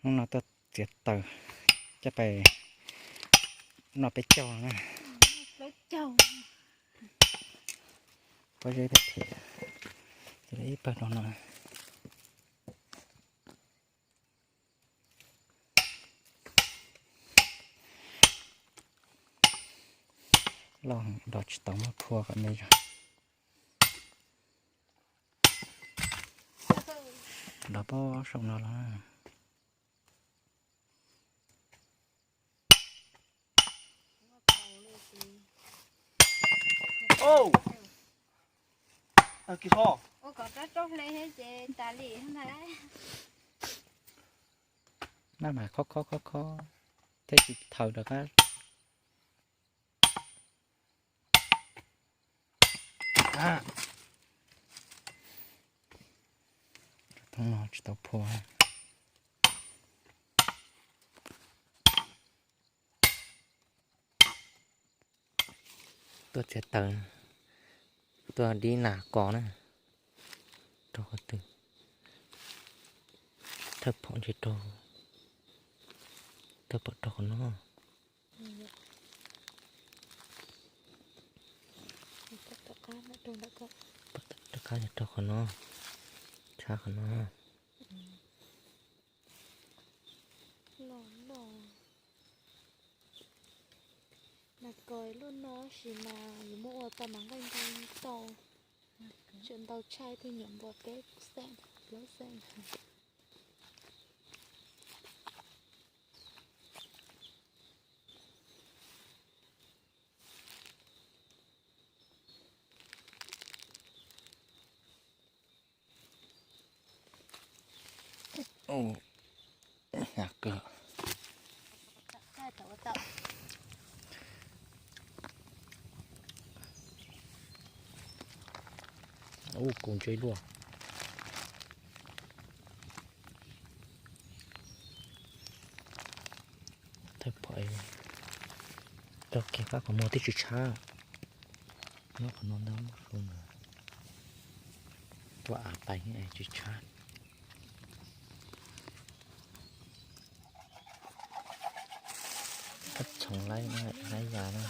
Hnub no tuaj txiav taws coj pais noj peb caug na. Pob zeb thiab phem, ces ib pawg rau no. Loj heev, nrov tsis tau, muab phua kom me zog. Nrov pob saum no los. Maj mam khob khob khob khob thiab tsis thaws rov qab. Thoob no tsis tau phua. Tuaj txiav taws, tuaj dib nas kos na. Rau qhov twg? Thawj phom ntshe rau, thawj phom rau qhov no. Rov qab rau qhov no, tshab qhov no. Loj loj. Nas kos luaj no tab sis mas yus muab ua tau mas nqaij nqaij tau. Tseem ntau tshaj ib tug nyuam npua peb xeem plaub xeem. Ub, kub ntse luaj. Thawj phom, rau kiag pab qhov muag twb tsis tshab. Nyob qhov no ntau su ntawd, tuaj av pais tsis tshab. Tab txhoov laib, laib yas na.